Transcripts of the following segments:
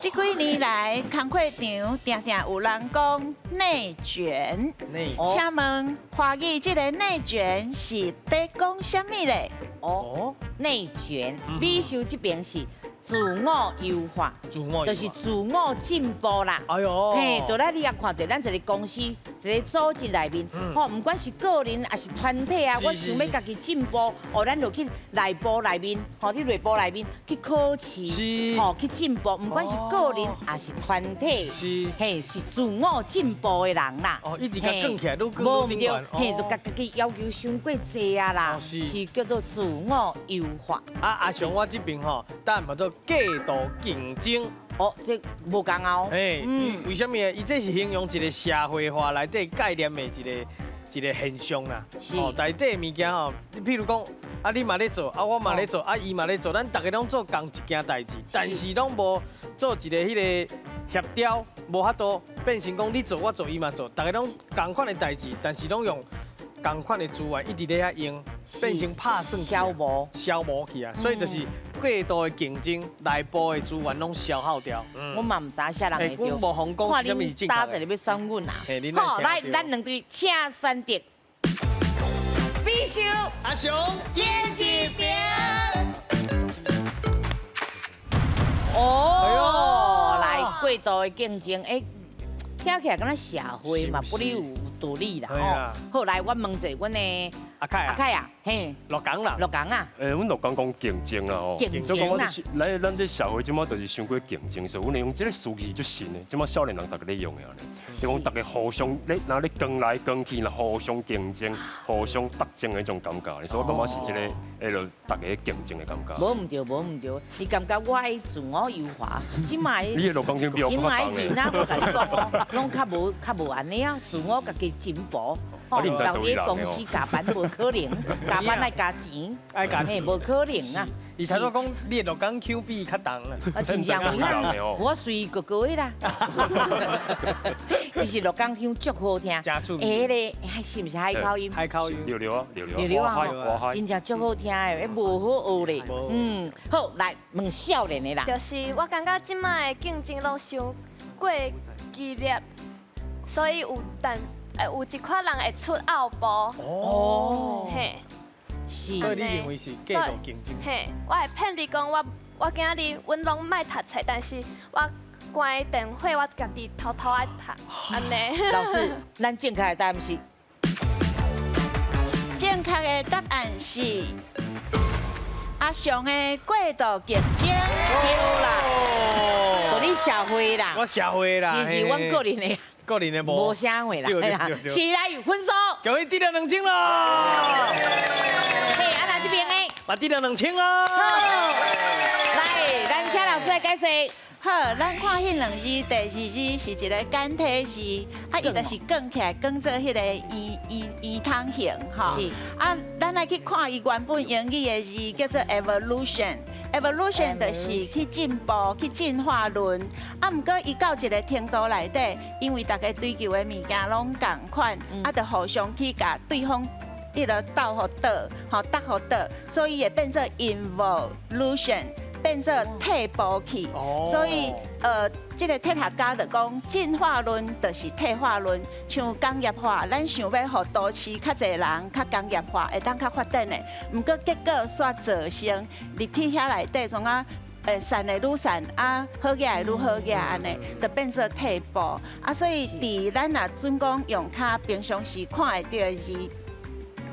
這幾年來，工課場定定有人講內捲。內請問華語這个內捲是佇講啥物咧？哦，內捲，美秀這邊是自我優化，自我就是自我進步啦。哎喲，嘿，就咱你也看著，咱一个公司，一个組織內面，吼，毋管是個人抑是團體啊，我想欲家己進步，哦，咱就去內部內面，吼，佇內部內面去考試，吼，去進步，毋管是個人抑是團體，嘿，是自我進步的人啦。哦，一直共捲起來，愈捲愈頂懸。嘿，就共家己要求傷過濟啊啦，是叫做自我優化。啊，阿雄，我這邊吼，答案叫做過度競爭。哦，這無仝哦。嘿，為啥物呢？伊這是形容一个社會化內底概念的一個一个現象啦。哦，內底的物件吼，你譬如講，啊你嘛咧做，啊我嘛咧做，啊伊嘛咧做，咱逐个攏做仝一件代誌，但是攏無做一个彼个協調，無法度變成講你做我做伊嘛做，逐个攏仝款的代誌，但是攏用仝款的資源一直咧遐用，變成拍算消磨消磨去啊，所以就是過度的競爭，內部的資源攏消耗掉。我嘛毋知啥人會著。阮無予講啥物是正確的。看恁打一个欲選阮啊。好，來，咱兩隊請選擇。美秀阿雄演一邊。哦，來過度的競爭，欸，聽起來敢若社會嘛不哩有道理啦吼。好，來我問者，阮的阿凱阿凱啊，嘿，鹿港啦，鹿港啊。欸，阮鹿港講競爭啦吼，競爭啦。來，咱這社會這馬就是傷過競爭，所以阮會用這个詞是足新的，這馬少年人逐家咧用的按呢。就講逐家互相咧，若咧扛來扛去，若互相競爭、互相鬥爭的彼種感覺，所以我感覺是這个，彼落逐家競爭的感覺。無毋對，無毋對，你感覺我愛自我優化，這馬你的鹿港腔比我較重這馬囡仔，我共你講哦，攏較無較無按呢啊，自我家己進步。吼，留佇公司加班無可能，加班愛加錢，愛加錢，無可能啊！伊頭拄講你的鹿港腔比伊較重啊！啊，真正有啦，我隨哥哥的啦。伊是鹿港腔足好聽，真趣味。欸，彼个是毋是海口音？海口音。對對啊，對對啊，真正足好聽的，欸，無好學咧。嗯，好，來問少年的啦。就是我感覺這擺的競爭攏傷過激烈，所以有但。有一款人會出後步。哦，嘿，是。所以你認為是過度競爭？嘿，我會騙你講，我我今日阮攏莫讀冊，但是我關電火，我家己偷偷愛讀，按呢。老師，咱正確的答案是？正確的答案是阿雄的過度競爭。對啦，就你社會啦。我社會啦。是是，阮個人的。個人的無無啥會啦，是來分數，恭喜得了2000咯！嘿，啊那這邊呢？嘛得了2000啊！好，來，咱請老師來解說。好，咱看彼兩字，第二字是一个簡體字，啊，伊就是捲起來，捲做彼个圓圓圓筒形，吼。是。啊，咱來去看伊原本英語的字，叫做 evolution。evolution 就是去進步、去進化論。啊，毋過伊到一个程度內底，因為逐家追求的物件攏仝款，啊，就互相去共對方彼个鬥予倒，吼，搭予倒，所以會變做 involution。變做退步去，所以這个哲學家就講進化論就是退化論，像工業化，咱想欲予都市較濟人較工業化，會當較發展的，毋過結果煞造成入去遐內底，創啊散的愈散，啊好額的愈好額按呢，就變做退步。啊，所以佇咱若準講用較平常時看會著的字，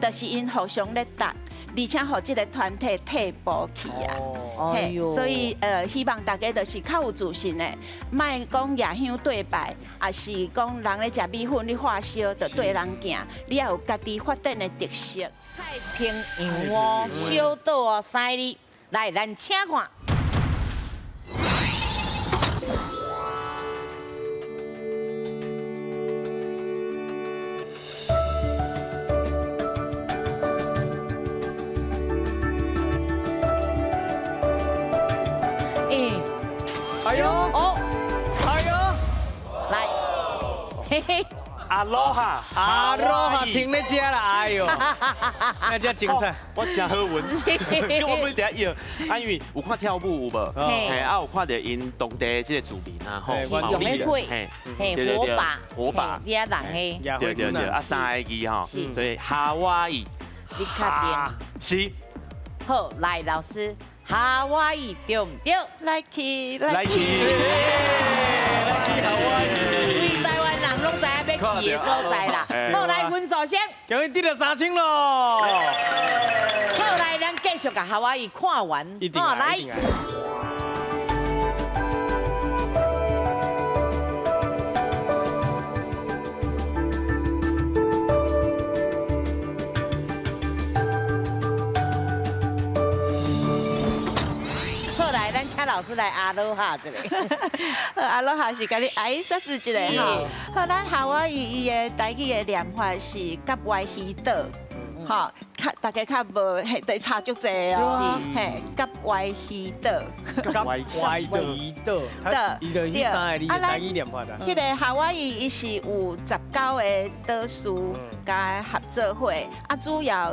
就是𪜶互相咧搭。而且予這个團體退步去啊，嘿，所以希望大家就是較有自信的，莫講舉香對拜，抑是講人咧食米粉，你發燒就綴人行，你要有家己發展的特色。太平洋哦，小島哦，三字，來，咱請看。哎呦！哦，哎呦！來，嘿嘿，阿罗哈，阿罗哈停咧遮啦，哎呦，那遮精彩。我真好运，因为我本伫遐摇，啊，因为有看跳舞有无？嘿，啊，有看著𪜶当地这个住民啊，吼，用的火，嘿，火把，火把，你遐人的，对对对，啊，三个字吼，所以夏威夷，你确定？是。好，来老师，夏威夷对毋对？来去，来去，来去夏威夷。规台湾人拢知影欲去的所在啦。好，来分数先。恭喜得著3000咯。好，来，咱继续共夏威夷看完。一定来。好，来，咱请老师来阿罗哈一下。阿罗哈是共你挨杀子一下吼。好，咱夏威夷伊的台语的念法是夹歪鱼岛，吼，較大家較無嘿，對差足濟哦，嘿，夹歪魚島，夹歪魚島，伊就彼三个字的台語念法啦。彼个夏威夷伊是有19个島嶼佮合作伙，啊，主要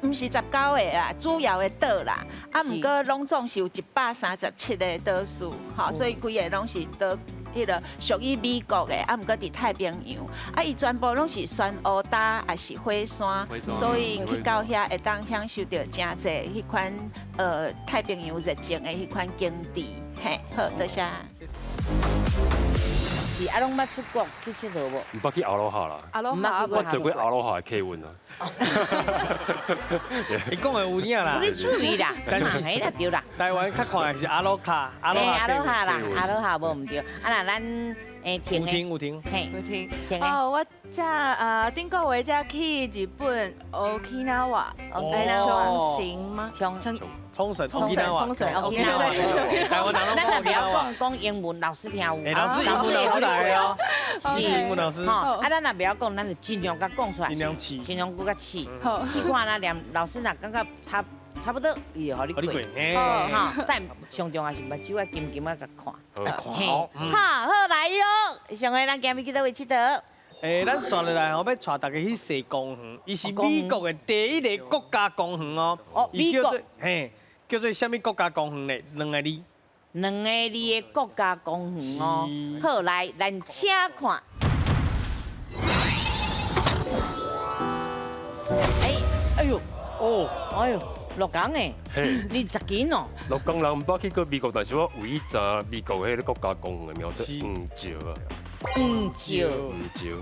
毋是19个啦，主要的島啦，啊，毋過攏總是有137個島嶼，吼，所以規个攏是島。彼个屬於美國的，啊，毋過佇太平洋，啊，伊全部攏是玄烏礁，抑是火山，所以去到遐會當享受著誠濟彼款太平洋熱情的彼款景致，嘿，好，多謝。是啊，攏捌出國去𨑨迌無？毋捌去阿羅哈啦，阿羅哈，我坐過阿羅哈的客運啊。伊講的有影啦，你注意啦，但是嘿啦對啦。台灣較看的是阿羅卡，阿羅哈，阿羅哈啦，阿羅哈無毋對。啊若咱停有聽有聽，嘿有聽。停。哦，我這頂個月才去日本沖繩嗎？沖沖繩，沖繩，沖繩，沖繩。台灣人咱若袂曉講講英文，老師聽有。老師英文老師來哦。是英文老師。吼，啊，咱若袂曉講，咱就盡量共講出來。盡量試。盡量閣共試。試看若連老師若感覺差不多，伊就予你過。吼，但上重要是目睭愛緊緊仔共看。看。好，好來喲。上个咱今日去佗位𨑨迌？咱紲落來吼，欲帶大家去踅公園。伊是美國的第一个國家公園哦。哦，美國。嘿，叫做啥物國家公園咧？兩個字。兩個字的國家公園哦。好，來，咱請看。哎呦，哦，哎呦，鹿港的，20斤哦。鹿港人毋捌去過美國，但是我唯一知美國彼个國家公園的名做黃石啊。黃石。黃石。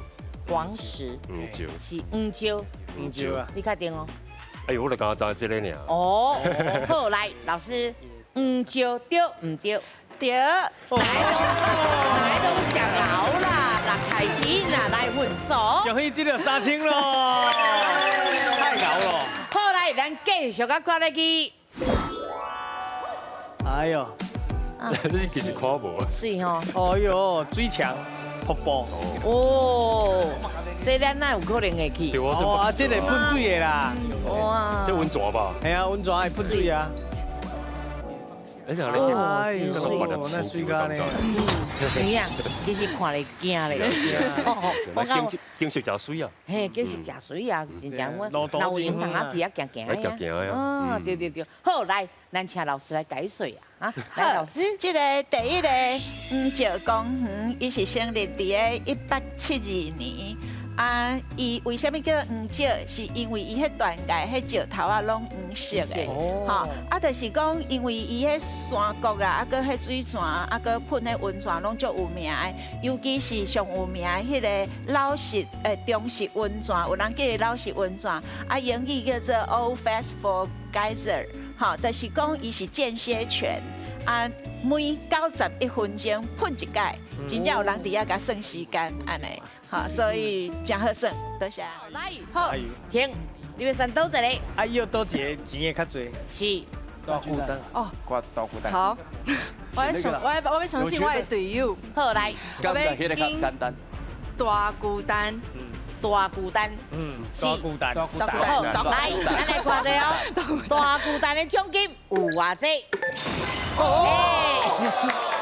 黃石。黃石。是黃石。黃石啊。你確定哦？哎呦，我就敢知這個爾。哦，好，來，老師，黃石對毋對？對。來攏食老啦，六開錢啦，來分數。恭喜得著3000咯，太牛咯！好，來，咱繼續仔看落去。哎呦，你其實看無啊？水吼。哎呦，水牆、瀑布。哦，這咱哪有可能會去？對啊，哦，這個噴水的啦。哇，這溫泉吧？係啊，溫泉會噴水啊。哎呀，哎呦，那水干呢？有影，其實看咧驚咧。我景景色誠媠啊！嘿，景色誠媠啊，真正我若有閒通仔去遐行行的啊。哦，對對對，好，來，咱請老師來解說啊！啊，來老師，這个第一个黃石公園，伊是成立佇个1872年。啊，伊為啥物叫黃石？是因為伊彼斷崖彼石頭仔攏黃色的，吼。啊，就是講因為伊彼山谷啊，啊，閣彼水泉，啊，閣噴彼溫泉攏足有名的，尤其是上有名的彼个老實中式溫泉，有人叫伊老實溫泉，啊，英語叫做 Old Faithful Geyser，吼，就是講伊是間歇泉，啊，每91分鐘噴一擺，真正有人佇遐共算時間，按呢。好，所以真好耍，多謝。來，好，停，你欲選佗一个？啊，伊欲佗一个錢的較濟？是。大孤單。哦。大孤單。好，我欲相信我的隊友。好，來，我欲彼个較簡單。大孤單。大孤單。大孤單。大孤單。好，來，咱來看一下哦。大孤單的獎金有偌濟？哦。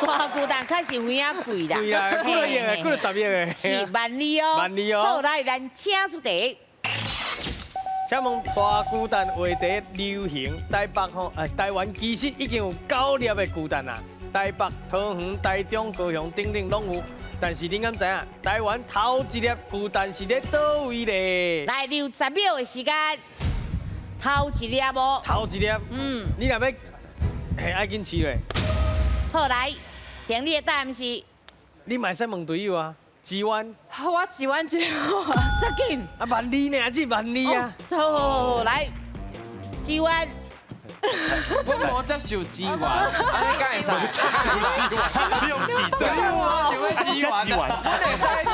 大巨蛋較是有影貴啦。貴啦，幾多億的，幾多十億的。是萬里哦。萬里哦。好，來，咱請出題。請問大巨蛋話題流行，台北吼，台灣其實已經有九粒的巨蛋啦，台北、桃園、台中、高雄等等攏有。但是恁敢知影，台灣頭一粒巨蛋是佇佗位咧？來，留10秒的時間，頭一粒哦。頭一粒。你若欲，嘿，愛緊試咧。好，來，憑你的答案是？你嘛會使問隊友啊。支援，我支援一個，這緊啊，萬里呢，這萬里啊，好好好，來，支援，我無接受支援，按呢敢會使？接受支援，你用記者，我想欲支援，我會使。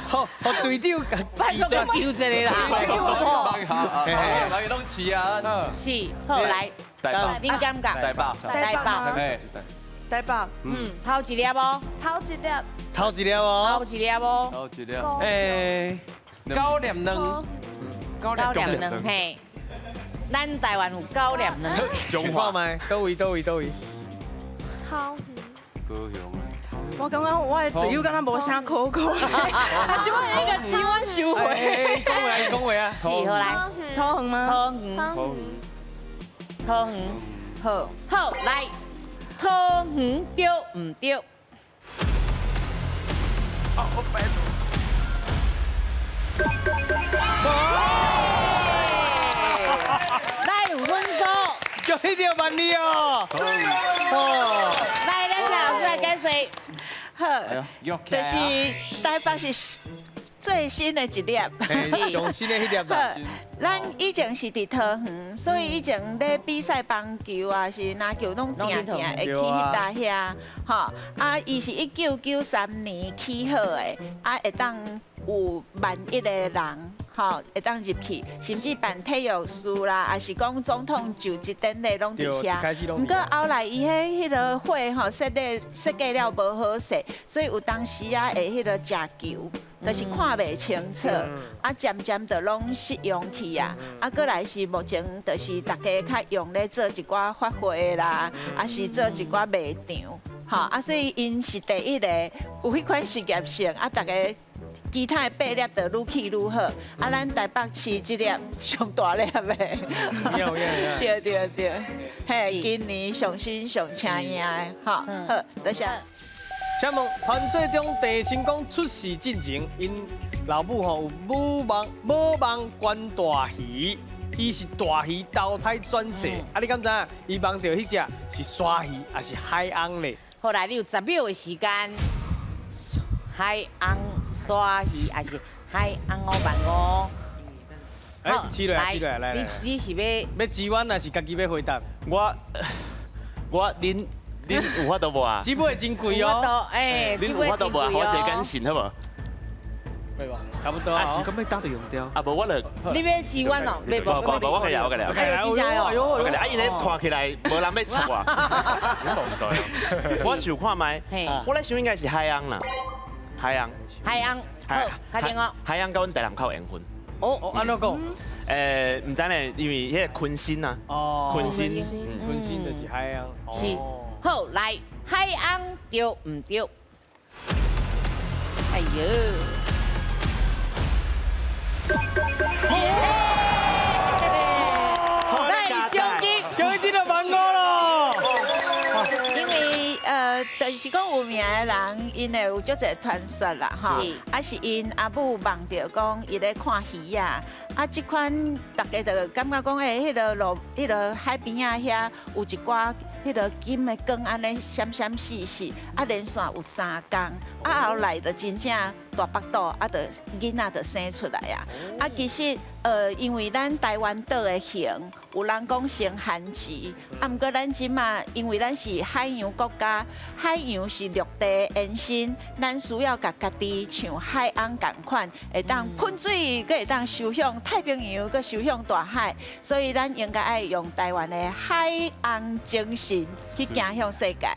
好，予隊長拜託我求一个啦，來攏試啊，是，好來，台北，恁感覺？台北，台北，台北，頭一粒無？頭一粒。頭一粒哦，頭一粒哦，頭一粒，九粒兩，九粒兩，嘿，咱台灣有九粒兩，中華麥，佗位佗位佗位？好，高雄。我感覺我的隊友敢若無啥考過，啊，這擺應該支援收回。講話啊，講話啊，是，好來，桃園嗎？桃園，桃園，好，好來，桃園對毋對？啊！我白來有分數，叫你著萬里哦！哦，來，咱請老師來解說。好，就是台北是最新的一粒，上新的彼粒啦。咱以前是佇桃園，所以以前咧比賽棒球啊，是籃球攏定定會去彼搭遐，吼。啊，伊是1993年起好的，啊，會當有1萬一個人，吼，會當入去，甚至辦體育事啦，抑是講總統就職典禮攏佇遐。毋過後來伊彼彼个會吼設計設計了無好勢，所以有當時啊會彼个食球。就是看袂清楚，啊，漸漸就攏失用去啊，啊，閣來是目前就是大家較用咧做一寡法會啦，抑是做一寡賣場，吼，啊，所以𪜶是第一个有彼款實驗性，啊，大家其他的八粒就愈起愈好，啊，咱台北市這粒上大粒的，對對對，嘿，今年上新上請贏的，吼，好，多謝。請問傳說中鄭成功出世進前，𪜶老母吼有母夢母夢觀大魚，伊是大魚投胎轉世，啊你敢知影？伊夢著彼隻是鯊魚，抑是海翁咧？後來你有10秒的時間，海翁、鯊魚，抑是海翁五萬五？哎，試落來，試落來，來。你是欲欲支援，抑是家己欲回答？我恁。恁有法度無啊？這尾真貴哦。哎，恁有法度無啊？予我一個眼神好無？對吧？差不多啊。是講欲打就用掉。啊，無我就。你欲支援哦？無無無，我家來，我家來。哎呦，我家來。啊，𪜶咧看起來無人欲插我。我想看覓，我咧想應該是海翁啦。海翁。海翁。好，確定哦。海翁佮阮台南較有緣分。哦，按怎講？毋知呢，因為彼個鯤鯓啊。哦。鯤鯓，鯤鯓就是海翁。是。好，來，海翁對毋對？哎呦！來，獎金，獎金就萬五咯。因為就是講有名的人，𪜶會有足濟傳說啦，吼，啊是𪜶阿母夢著講，伊咧看魚仔。啊，這款大家就感覺講，欸，彼个路、彼个海邊仔遐有一寡彼个金的光，按呢閃閃爍爍，啊，連續有三工，啊，後來就真正大腹肚，啊，就囡仔就生出來啊。啊，其實因為咱台灣島的形，有人講成韓籍，啊，毋過咱這馬，因為咱是海洋國家，海洋是陸地延伸，咱需要共家己像海翁仝款，會當噴水，閣會當游向太平洋，閣游向大海，所以咱應該愛用台灣的海翁精神去行向世界。